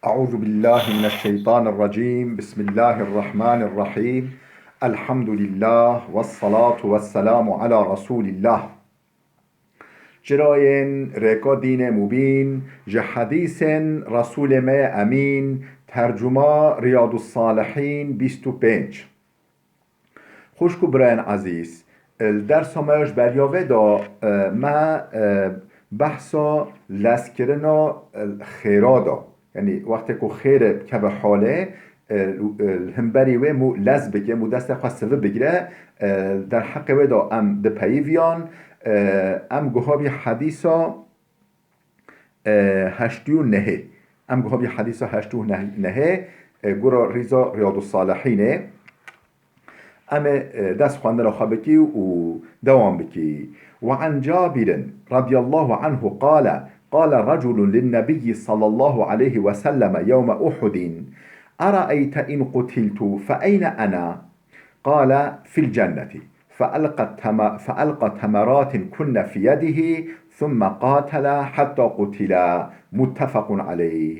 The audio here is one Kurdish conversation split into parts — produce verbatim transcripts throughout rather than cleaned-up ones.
أعوذ بالله من الشيطان الرجيم. بسم الله الرحمن الرحيم. الحمد لله والصلاة والسلام على رسول الله. Çirayên rêka dînê mubîn, ji hedîsên Resûlê me yê Emîn, tercuma Riyadus Salihîn bîst û pênc. Xwişk û birayên ezîz, li dersa me ya ji beriya vê de, e, me, e, behsa lezkirina, e, xêra da. Yanî wextê ku xêr e keve halê, e, e, li hemberî wê mû lez bike, mû destê xwe sivi bigire, e, derheqê wê de em dipeyiviyan, e, em guha bî hedîsa, e, heştê û nehê. Em guha bî hedîsa heştê û nehê, e, gura rîza Riyadus Salihînê. Em ê, e, dest xwendina xwe bikî û dewam bikî. وعن جابر رضي الله عنه قال: قال رجل للنبي صلى الله عليه وسلم يوم أحد: أرأيت إن قتلت فأين أنا؟ قال: في الجنة. فألقى التم-، فألقى تمرات كن في يده ثم قاتل حتى قتل. متفق عليه.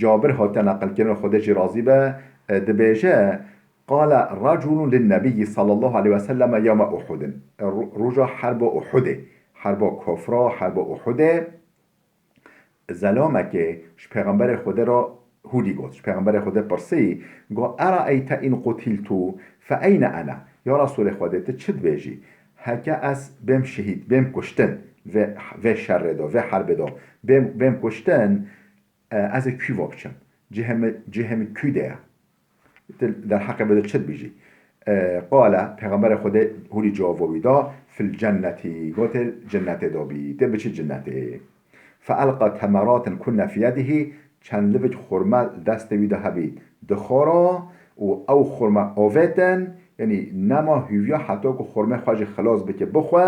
Cabir hate neqilkirin, Xwedê jî razî be, e, dibêje: قال رجل للنبي صلى الله عليه وسلم يوم أحد. Ro-, roja herba Uhudê, herba kofra, herba Uhudê, zelamekê ji Pêxemberê Xwedê re hûlî got. Ji Pêxemberê Xwedê pirsî, got: أرأيت إن قتلت فأين أنا؟ Ya Resûlê Xwedê, tu çi dibêjî? Heke ez bêm şehîd, bêm kuştin, vê, vê şerê de, vê herbê de, bêm, bêm kuştin, e, ez ê kû ve biçim? Cihê min, cihê min kû de ye? Tu derheqê vê de çi dibêjî? E, qale, Pêxemberê Xwedê hûlî cevaba wî da: في الجنة. Gote, cennetê de bî, tê biçî cennetê. فألقى تمرات كن في يده. Çend livik xurme li destê wî de hebî, dixwara û ew xurme avêtin, yanî nema hûviya heta ku xurmê xwe jî xilas bike bixwe,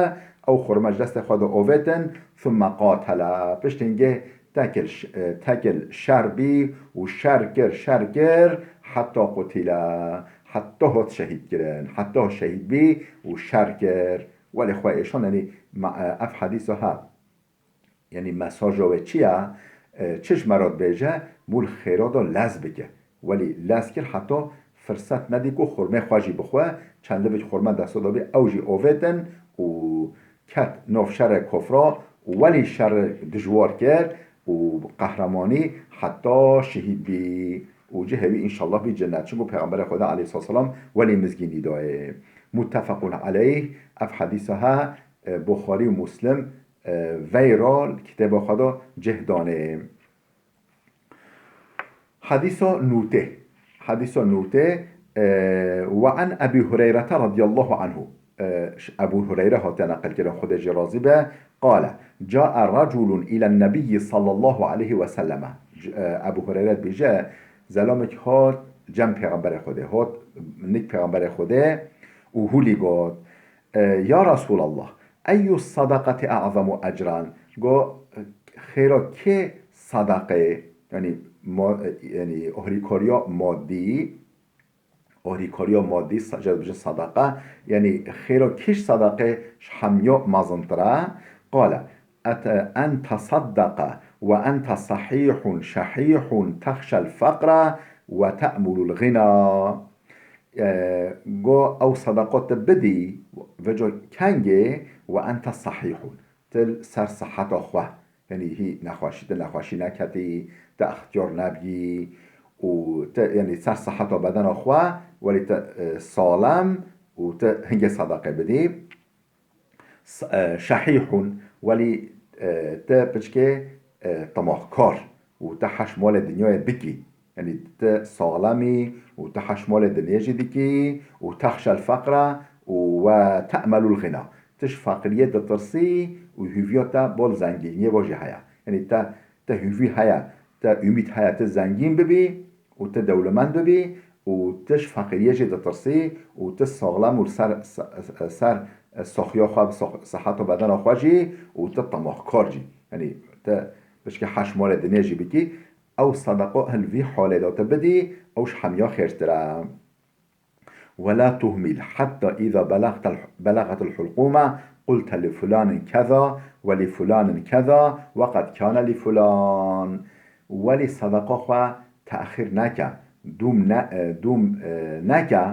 ew xurme ji destê xwe de avêtin, ثم قاتل. Piştî hingê tekil ş-, e, tekil şer bî û şer kir, şer kir, heta qutîle, heta hot şehîd kirin, heta şehîd bî û şer kir. Welê xwe êşan, yanî ma-, e, ev hedîsa ha. Yanî mesaja wê çi ye? E, çi ji me re dibêje? Mû li xêra de lez bike. Welî lez kir, heta firset nedî ku xurmê xwe jî bixwe, çend livik xurme desta de bî, ew jî avêtin û ket nav şerê kofra û welî şerê dijwar kir û qehremanî heta şehîd bî û cihê wî înşallah bî cennet. Çimkû Pêxemberê Xwedê aleyhisselam welî mizgînî dayê. Muttefequn aleyh, ev hedîsa he, e, Buxarî û Muslim, e, veyra li kitêba xwe de cih danê. Hedîsa nûtê. Hedîsa nûtê, e, وعن أبي هريرة رضي الله عنه. E, ş-, Ebû Hureyre hate neqilkirin, Xwedê jê razî be. قال: جاء رجل إلى النبي صلى الله عليه وسلم. C-, e, Ebû Hureyre dibêje, zelamek hat cem Pêxemberê Xwedê, hat nik Pêxemberê Xwedê û hûlî got, e, "Ya Resûlallah, eyyu sadaqati a'zamu ecran?" Go, "Xêra kê sadaqeyê?" Yanî, ma-, yanî, ohrîkariya madî, ohrîkariya madî, sa-, jê dibêjin sadaqa, yanî, xêra kî ji sadaqê ji hemiya mezintir e? Qale, et-, en tesaddaqa ve ente sahîhun şehîhun texşel feqra ve te'mulul ghina. E, go ew sadaqa tu bidî, veco kengê ve ente sahîhun. Tu li ser siheta xwe, yanî hî nexweşî, tu nexweşî neketî, tu extiyar nebî û tu, yanî ser siheta bedena xwe, welî tu, e, salem û tu hingê sadaqê bidî. S-, e, şehîhun, welî, e, te piçkê, e, temahkar û te heş malê dinyayê bikî. Yanî te saxlemî û te heş malê dinyê jî dikî û texşel feqra û we te'melul ghina. Te ji feqiriyê ditirsî û hûviya te bol zengîniyê bo jî heye. Yanî te, te hûvî heye, te umîd heye, te zengîn bibî û tu dewlemend bibî û tu ji feqîriyê jî ditirsî û tu saxlem û ser, ser, ser saxiya xwe, sax-, siheta bedena xwe jî û tu temahkar jî. Yanî tu pişkî heş malê dinê jî bikî, ew sedeqa hin vî halê de tu bidî, ew ji hemiya xêrtir e. ولا تهمل حتى إذا بلغت الح-، بلغت الحلقوم قلت لفلان كذا ولفلان كذا وقد كان لفلان. Welî sedeqa xwe texîr neke, dûm ne, e, dûm, e, neke,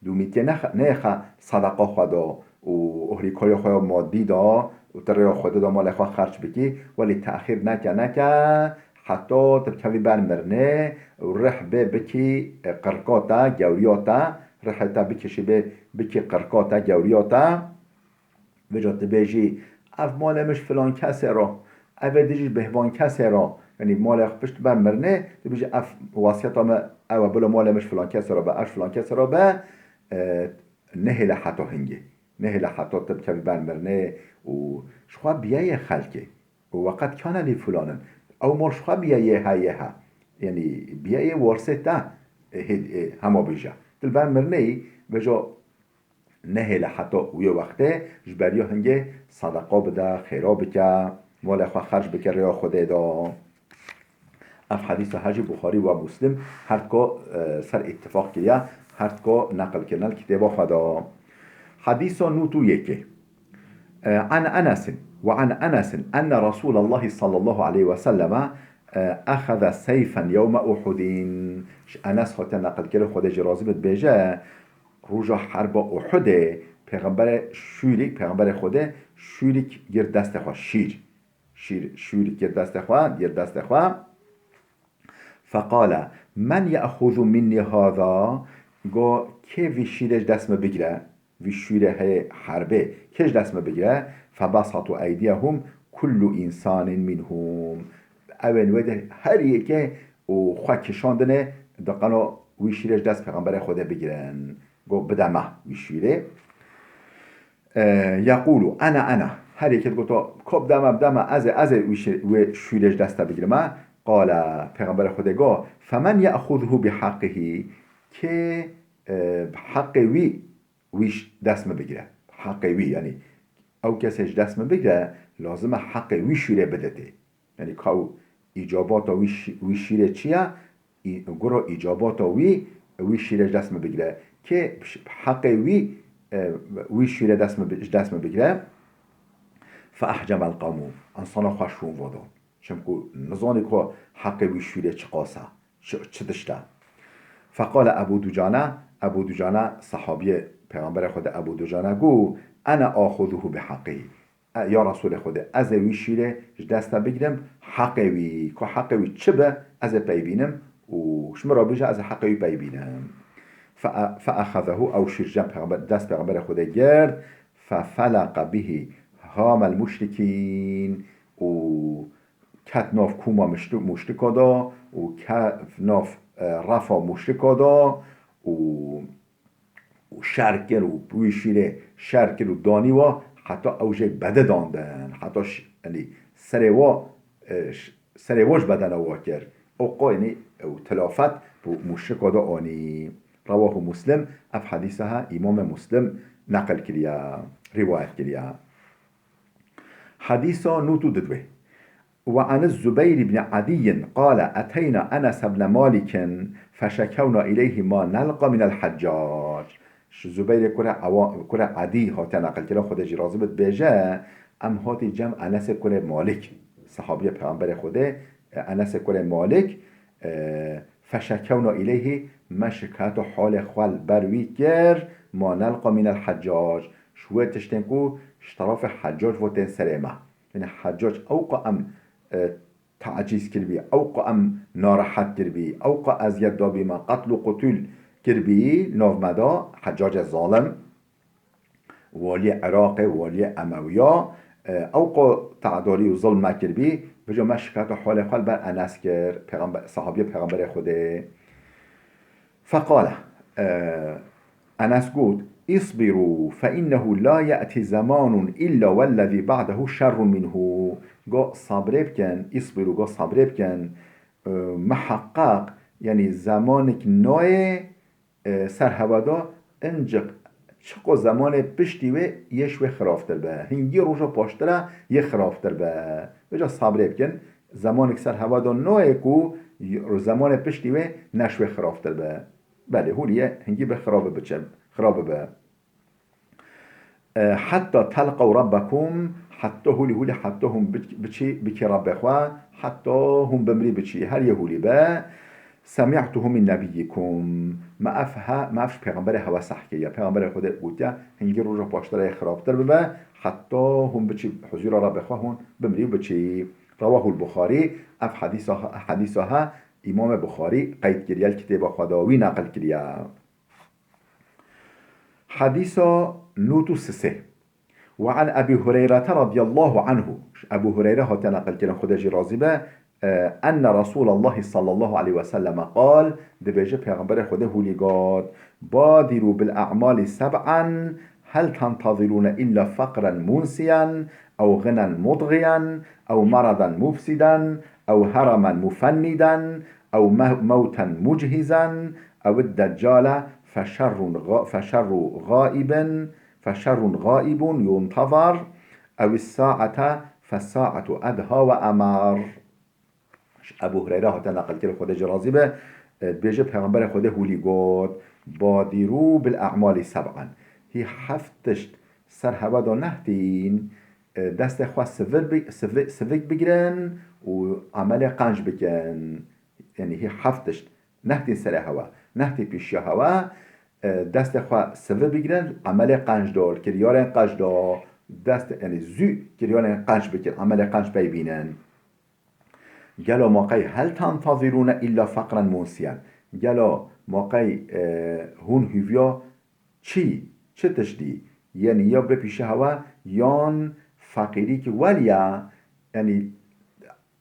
dûmîtiyê nexe-, neyêxe sedeqa xwe da û ohrîkariya xwe ya madî da û ti rêya Xwedê da malê xwe xerc bikî, welê texîr neke, neke, heta tu bikevî ber mirinê û rih bê bikî, e, qirka te, gewriya te, rihê te bikişî bê bikî qirka te, gewriya te. Vêca tu bêjî, ev malê min ji filan kesê re, ev ê dî jî bêhvan kesê re, yanî malê xwe pişt ber mirinê, tu bêjî, ev wasiyeta min ew e, bila malê min ji filan kesê re be, ev ji filan kesê re be, e, nehêle heta hingê. Nehêle heta tu bikevî ber mirinê û ji xwe biyeyê xelkê. Û weqet kane lî filan in. Ew mal ji xwe biyeyê he yê he. Yanî biyeyê warisê te, e, hê, e, hema bêje. Tu li ber mirinê yî, vêca nehêle heta wê wextê ji beriya hingê sedeqa bide, xêra bike, malê xwe xerc bike rêya Xwedê de. Ev hedîsa her jî Buxarî û Muslim her dika, e, ser îttifaq kiriye, her dika neqil kirine li kitêba xwe de. Hedîsa nût û yekê. E, an Enesin, ve an Enesin enne Resûlallahi sallallahu aleyhi ve selleme, e, exeze seyfen yewme Uhudin. Ji Enes hatiye neqil kirin, Xwedê jî razî be, dibêje, roja herba Uhudê, Pêxemberê şûrîk, Pêxemberê Xwedê şûrîk girt destê xwe, şîr. Şîr, şûrîk girt destê xwe, girt destê xwe. Feqale, men ye'xuzu minnî hâzâ, go, kê vî şîrê ji dest min bigire, vî şûrê heye herbê, kê ji dest min bigire, febesatu eydiyehum kullu insanin minhum. Ewên wê de her yekê û xwe kişandine, diqeno wî şîrê ji dest Pêxemberê Xwedê bigirin. Go, bide me wî şîrê. E, yeqûlu, ene, ene. Her yekê digoto, ko bide me, bide me, ez ê, ez ê wî şî-, wê şûrê ji dest te bigirime. Qale, Pêxemberê Xwedê go, femen ye'xuzuhu bi haqqihî. Kê, e, bi heqê wî, wî ş-, dest min bigire. Heqê wî, yanî ew kesê ji dest min bigire, lazim e heqê wî şûrê biditê. Yanî ka ew îcabata wî şî-, wî şîrê çi ye? Î-, gura îcabata wî, wî şîrê ji dest min bigire. Kê bi ş-, bi heqê wî, e, wî şîrê dest min bi-, ji dest min bigire? Fe ehcemel qewmu. Ensana xwe şûn va dan. Çimku nizanî ku heqê wî şîrê çiqas e, çi, çi tişt e. Feqale Ebu Ducane, Ebu Ducane, sehabiyê Pêxemberê Xwedê Ebu Ducane got, ene axuzuhu bi heqihî. E, ya Resûlê Xwedê, ez ê wî şîrê ji dest te bigirim, heqê wî, ku heqê wî çi be, ez ê pey bînim û ji min re bêje, ez ê heqê wî pey bînim. Fe, feexezehu, ew şîr ji pêxember-, dest Pêxemberê Xwedê girt, fefeleqe bihî hamel muşrikîn û ket nav koma muşri-, muşrika de û ket nav, e, refa muşrika de û û şer kir û bi wî şîrê şer kir û danî wa, heta ew jê bedidandin, heta ş-, yanî serê wa, e, ş-, serê wa ji bedena wa kir. Ew qo, yanî ew tilafet bi muşrika de anî. Rewahu Muslim, ev hedîsa he Îmamê Muslim neqil kiriye, rîwayet kiriye. Hedîsa nût û didwê. Ve an Zubeyr ibn Adiyyin qale eteyna Enes ibn Malikin feşekewna ileyhi ma nelqa minel Heccac. Ji Zubeyrê kurê Ewa-, kurê Adî hatiye neqilkirin, Xwedê jî razî bit, dibêje, em hatî cem Enesê kurê Malik, sehabiyê Pêxemberê Xwedê, e, Enesê kurê Malik, e, feşekewna ileyhi, me şikayet û halê xwe li ber wî kir, ma nelqa minel Heccac, ji wê tiştên ku ji terafê Heccac ve tên serê me. Yanî Heccac ewqa em, e, tacîz kiribî, ewqa em narehet kiribî, ewqa eziyet dabî me, qetl û qutûl kiribî, nav me da Heccacê zalim, waliyê Iraqê, waliyê Emewiya, e, ewqa tedarî û zilm me kiribî, vêca me şikayet û halê xwe li ber Enes kir, pêxember, sehabiyê Pêxemberê Xwedê. Feqale, e, Enes got, "İsbiru, fe innehu la ye'ti zamanun illa vellezî ba'dehu şerrun minhu." Go, sabrê bikin, "İsbiru", go, sabrê bikin. E, miheqeq, yanî zemanek nayê, e, ser heva da, inciq çiqo zemanê piştî wê yê ji wê xirabtir be. Hingî roja paştira yê xirabtir be. Vêca sabrê bikin, zemanek ser heva da nayê ku y-, zemanê piştî wê ne ji wê xirabtir be. Belê, hûlî ye, hingî bi xirabe biçe, xirabe be. E, hetta telqew rabbekum, hetta hûlî hûlî, hetta hûn bi-, biçî, bikî Rabbê xwe, hetta hûn bi mirî biçî, her yê hûlî be. سمعته من نبيكم. Me ev he, me ev ji pêxemberê hewe seh kiriye. Pêxemberê Xwedê gotiye, hingî roja paştirê xirabtir bibe, heta hûn biçî huzûra Rabbê xwe, hûn bimirî û biçî. Rewahul Buxarî, ev hedîsa, hedîsa he, Îmamê Buxarî qeyd kiriye, li kitêba xwe de wî neqil kiriye. Hedîsa nût û sisê. وعن أبي هريرة رضي الله عنه. Ji Ebû Hureyre hatiye neqilkirin, Xwedê jî razî be, e, أن رسول الله صلى الله عليه وسلم قال, dibêje Pêxemberê Xwedê hûlî got, بادروا بالأعمال سبعا، هل تنتظرون إلا فقرا منسيا، أو غنى مطغيا، أو مرضا مفسدا، أو هرما مفندا، أو م-، موتا مجهزا، أو الدجال فشر غ-، فشر غائب، فشر غائب ينتظر، أو الساعة فالساعة أدهى وأمر. Ji Ebû Hureyre hate neqilkirin, Xwedê jî razî be, e, dibêje Pêxemberê Xwedê hûlî got, بادروا بالأعمال سبعا. Hî heft tişt ser hewe de nehtîn, e, destê xwe sivir bi-, sivi-, sivik bigirin û emelê qenc bikin. Yanî hî heft tişt. Nehtîn serê hewe, nehtî pîşiya hewe, e, destê xwe sivi bigirin, emelê qenc do, li kiryarên qenc do, dest, yanî zû kiryarên qenc bikin, emelê qenc pey bînin. Gelo ma qey هل تنتظرون إلا فقرا منسيا. Gelo ma qey, e, hûn hîviya çi, çi tiştî, yanî ya bê pîşiya hewe, yan feqîrîkî welî ye, yanî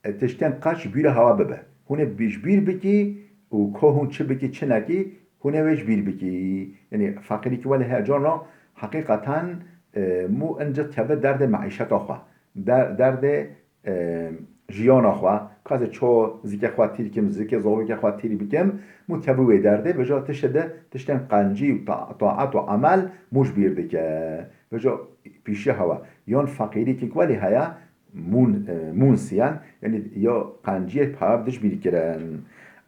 e, tiştên qenc ji bîra hewe bibe. Hûn ê bi-, ji bîr bikî û ko hûn çi bikî, çi nekî, hûn ê wê ji bîr bikî. Yanî feqîrîkî welî heye carna heqîqeten, e, mû ince dikeve derdê meîşeta xwe. Der-, derdê, e, jiyana xwe. Ka ez ê ço zikê xwe tîr kim, zikê zarokê xwe tîr bikim, mû dikeve wê derdê, vêca tiştê de, tiştên qencî û ta-, taet û emel mû ji bîr dike. Vêca pîşiya hewe. Yan feqîrîkî welî heye, mûn-, e, mûnsiyan, yanî ya qenciyê pev dijbîr kirin.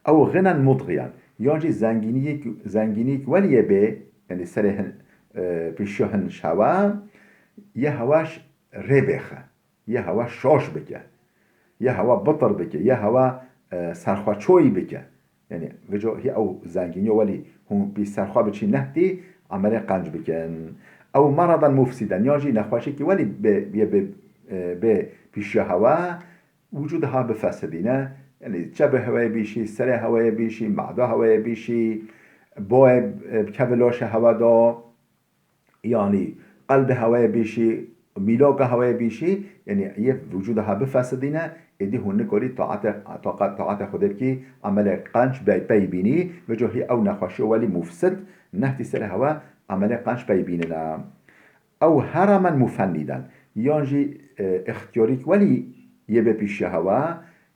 Ew xinan mudxiyan, yan jî zengîniyek, zengîniyek weliyê bê, yanî serê hin, e, pîşiya hin şewe, yê hewaş rê bêxe, yê hewa şaş bike, yê hewa bitir bike, yê hewa, e, serxweçoyî bike. Yanî, vêco hî ew zengîniyo welî hûn pî serxwe biçî nehtî, emelê qenc bikin. Ew meradan mufsîden, yan jî nexweşîkî welî bê, bê, bê, e, bê pîşiya hewe, wicûd ha bifesidîne. Yanî, çebê heweyê bîşî, serê heweyê bîşî, mada heweyê bîşî, boyê, e, bikeve laşê hewe da. Yanî qelbê hewayê bîşî, mîlaka hewayê bîşî, yanî yê vücuda ha bifesidîne, êdî hûn nikorî taetê, taqa-, taetê Xwedê bikî, emelê qenc be-, pey bînî, vêco hî ew nexweşî welî mufsid, nehtî serê hewe emelê qenc pey bînine. Ew heremen mufennîden, yan jî, e, ixtiyarîk welî yê bê pîşiya hewe,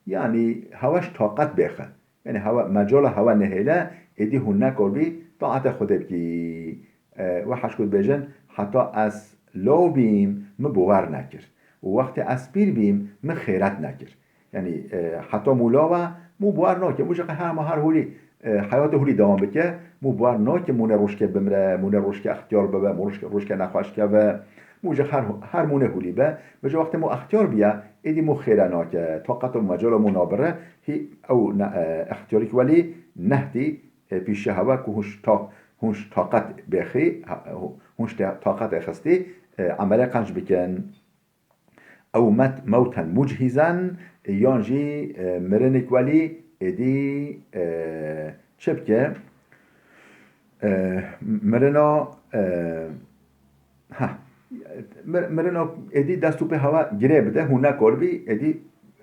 yanî hewe ji taqet bêxe. Yanî hewe, mecala hewe nehêle, êdî hûn nekorbî taetê Xwedê bikî. E, we heşt ku dibêjin, heta ez law bîm, min bower nekir. Û wextê ez pîr bîm, min xêret nekir. Yanî, e, heta mû law e, mû bower nake. Mû ji qe her ma her hûlî, e, heyatê hûlî dewam bike, mû bower nake, mûne rojke bimre, mûne rojke extiyar bibe, mû rojke, rojke nexweş keve. Mû ji her, her mûne hûlî be. Vêca wextê mû extiyar biye, êdî mû xêre nake. Taqet û mecala mû nabire. Hî ew ne, e, extiyarîk welî nehtî, e, pîşiya hewe ku hûn ji ta-, hûn ji taqet bêxî, ha, hûn ji te-, taqetê xistî, e, emelê qenc bikin. Ew met-, mewten muchîzen, e, yan jî, e, mirinik welî, êdî, e, çi bike? E, mirina, e, Ha. Mir-, mirina êdî dest û pê hewa girê bide, hûn nekorbî, êdî,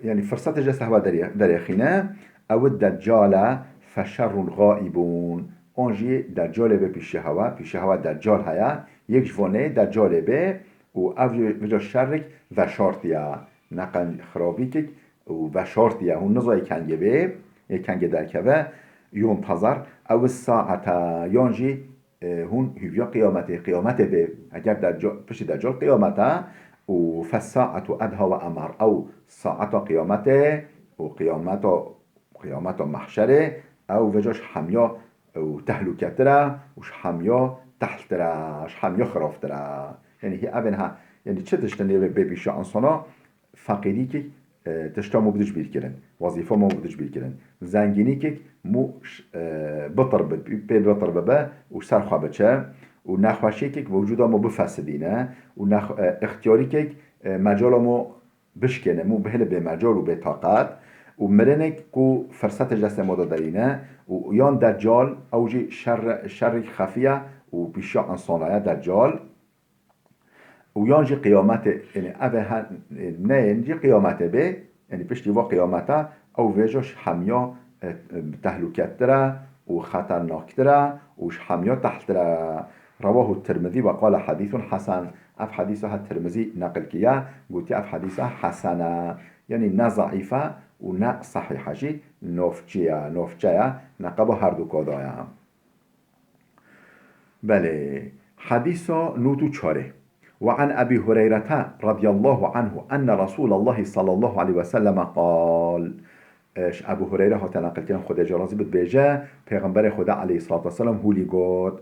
yanî, firsete ji dest hewa derê-, derêxîne. Ew Deccal e, feşerrun gaibun. On jî Deccalê be pîşiya hewa, pîşiya hewa Deccal heye. Yek ji vonê Deccalê be û ev jî vêca şerrik veşartiye. Ne qenc xirabîkik û veşartiye. Hûn nizayê kengê bê, ê kengê derkeve. Yuntezar. Ew saete, yan jî e, hûn hîviya qiyametê, qiyametê bê, eger Decca-, piştî Deccal qiyamet e, û fes-sa'etu edha ve emar, ew saeta qiyametê û qiyameta, qiyameta mehşerê, ew vêca ji hemiya, e, û tehlûketir e û ji hemiya tehltir e, ji hemiya xirabtir e. Yanî hî evên ha, yanî çi tiştin ê bê pîşiya insana, feqîrîkî, e, tişta mû bidij bîrkirin, wezîfa mû bidij bîrkirin. Zengînîkek mû ş-, e, bitir bi, pê bitir bibe û ser xwe biçe û nexweşiyekek bi wicûda mû bifesidîne û nex-, e, ixtiyarîkek, e, mecala mû bişkêne, mû bihêle bêmecal û bêtaqet û mirinek ku firsete ji destê mû de derîne û yan Deccal, ew jî şer-, şerrî xefiye û pîşiya insana ye Deccal. Û yan jî qiyametê, yani ev he-, neyên jî qiyametê bê, yani piştî va qiyameta ew vêca ji hemiya, e, e, tehlûketir e û xeternaktir e û ji hemiya tehltir e. Rewahu Tirmizî ve qale hadîsun hesen. Ev hadîsa he Tirmizî neqil kiriye, gotiye ev hadîsa hesen e. Yani ne zeîf e û ne sehîh e jî, navçe ye, navçe ye, neqeba herduka de ye. Belê. Hadîsa nod û çarê. Ve an Ebî Hureyrete radiyallahu anhu enne Resûlallahi sallallahu aleyhi ve selleme qal. E, ji Ebû Hureyre hate neqilkirin, Xwedê jê razî bit, dibêje, Pêxemberê Xwedê aleyhissalatu vesselam hûlî got,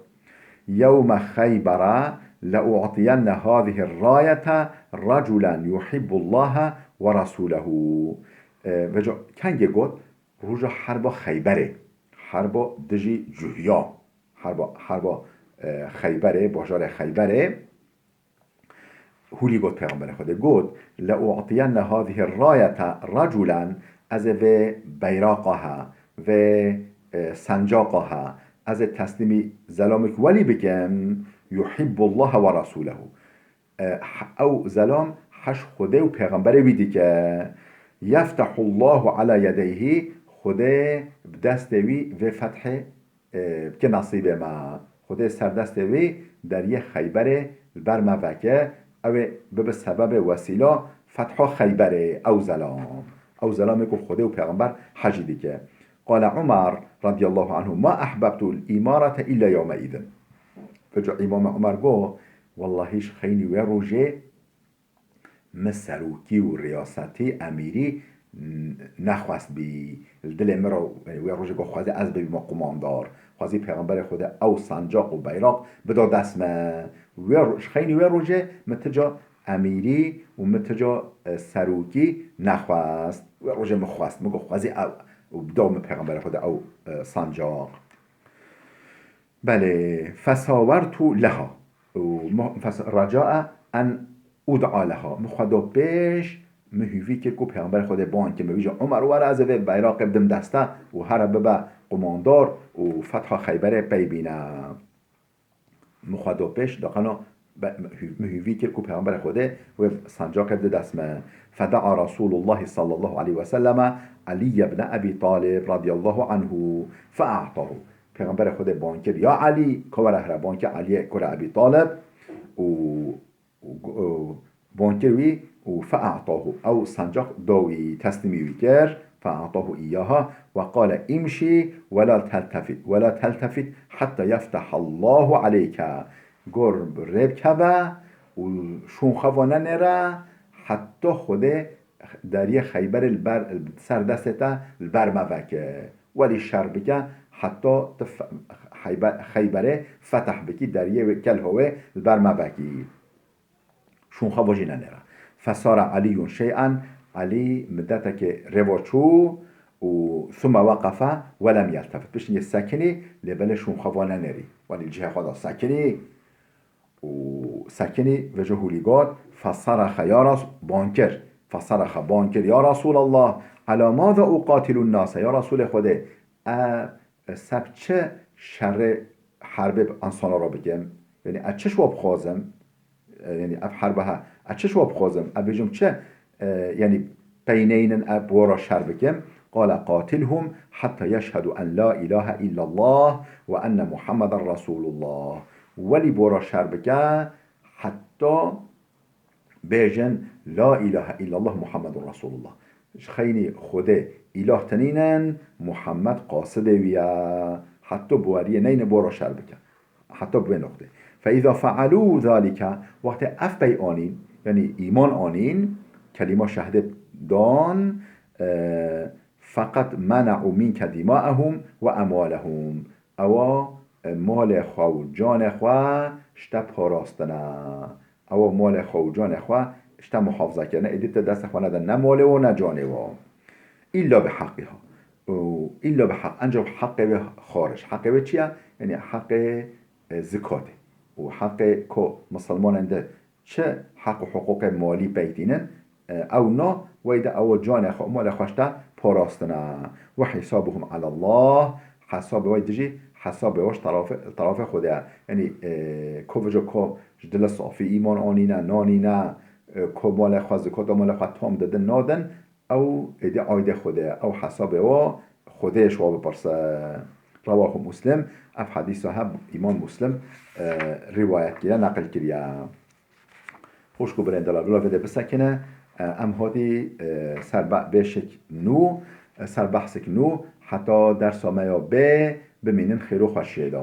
Yewme Xeybere le u'tiyenne hâzihir rayete raculen yuhibbullaha ve rasûlehu. E, veca kengê got, roja herba Xeyberê, herba dijî cuhiya, herba, herba, e, Xeyberê, bajarê Xeyberê, hûlî got Pêxemberê Xwedê, got, "Le u'tiyenne hâzihî rayete raculen, ez ê vê beyraqa he, vê, e, sencaqa he, ez ê teslîmî zelamêk welî bikim, yuhibbullaha ve rasûlehu." E, h-, ew zelam heş Xwedê û Pêxemberê wî dike. Yeftehullahu ala yedeyhî, Xwedê bi destê wî vê fethê, e, bike nesîbê me. Xwedê ser destê wî deriyê Xeyberê li ber me veke, ew ê bibe sebebê wesîla fetha Xeyberê, ew zelam. Ew zelamê ku Xwedê û Pêxember hejî dike. Qale Umar radiyallahu anhu, "Ma ehbebtul îmarete illa yewme îzin." Veca Îmam Umar got, "Wellahî ji xeynî wê rojê min serokî û riyasetî, emîrî n-, nexwest bî. Li dilê min re, yanî wê rojê ku xwezê ez bibîme qumandar. Xwezî Pêxemberê Xwedê ew sancaq û beyraq bida dest me. Wê ro-, ji xeynî wê rojê min ti ca emîrî û min ti ca, e, serokî nexwest. Wê rojê min xwest. Min got xwezî ew û bida min Pêxemberê Xwedê ew, e, sancaq." Belê, fesawertu leha. Û mu-, fes-, recae en ud'a leha. Min xwe da pêş, min hîvî kir ku Pêxemberê Xwedê bang kir. Min vî jî, Umar, were ez ê vê beyraqê bidim deste û here bibe qumandar û fetha Xeyberê pey bîne. Min xwe da pêş, daqena be-, hî-, min hîvî kir ku Pêxemberê Xwedê wê sancaqê bide dest me. Feda'a Rasûlullahî sallallahu aleyhi ve selleme Elî ibne Ebî Talib radiyallahu anhu fe'atahu. Pêxemberê Xwedê bang kir, "Ya Elî, ka were here." Bang kir Eliyê kura Ebî Talib û û, û bang kir wî û fe'atahu, ew sancaq da wî, teslîmî wî kir, fe'atahu îyaha ve qale, "Îmşî ve la teltefît, ve la teltefît hetta yeftehallahu aleyke." Got, "Rê bikeve û şûn xwe va nenêre, heta Xwedê deriyê Xeyberê li ber, ser destê te li ber me veke. Welî şer bike, heta tu fe-, Xeybe-, Xeyberê feteh bikî, deriyê wê kelha wê li ber me vekî." Şûn xwe va jî nenêre. Fesara Eliyun şey'en, Elî midetekê rê va çû û sume weqefe ve lem yeltefit. Piştî sekinî, lê belê şûn xwe va nenêrî. Welî cihê xwe da sekinî û sekinî veca hûlî got, fesaraxe ya Ras-, bang kir. Fesaraxe bang kir, "Ya Resûlallah, ala maza uqatilun nase?" Ya Resûlê Xwedê, e, e, seb çi şerê herbê bi ensana re bikim? Yanî ez çi ji we bixwazim? E, yanî ev herbe he, ez çi ji we bixwazim? Ez bêjim çi, e, yanî peyneynin, e, bi we re şer bikim? Qale qatilhum hetta yeşhedu en la ilahe illallah ve enne Muhammeden Resulullah. Welî bi we re şer bike, heta bêjin, "La ilahe illallah Muhammedun Resulullah." Ji xeynî Xwedê îlah tinînin, Muhammed qasidê wî ye. Heta bi weriyê neyne bo re şer bike. Heta bi wê noqtê. Fe îza fealû zalike, wextê ev pey anîn, yanî îman anîn, kelîma şehadê dan, e, feqet mene'û minke dîmaehum ve emwalehum. Ewa, e, malê xwe û canê xwe ji te parastine. Ewa malê xwe û canê xwe işte muhafaza kirine, êdî te destê xwe nede ne malê we ne canê we. Îlla bi heqiha. Û îlla bi heq, enca bi heqê wê xaric. Heqê wê çi ye? Yanî heqê, e, zikatê. Û heqê ku misilmanên de çi heq û hiqûqê malî peytînin, e, ew na, wey de ew canê xwe û malê xwe işte parastina. Ve hisabuhum alallah. Hesabê wey dijî, hesabê we ji terafê, terafê Xwedê ye. Yanî, e, ku vico ku ji dile safî îman anîne, nanîne, e, ku malê xwe, zikata malê xwe tam didin, nadin, ew êdî aydê Xwedê ye. Ew hesabê we Xwedê ji we bipirse. Rewahu Muslim. Ev hedîsa he Îmam Muslim, e, rîwayet kiriye, neqil kiriye. Xwişk û birên delal, bila vê de bisekine, e, em hatî, e, ser be-, bêşik nû, e, ser behsik nû, heta dersa me ya bê bimînin xêr û xweşiyê de.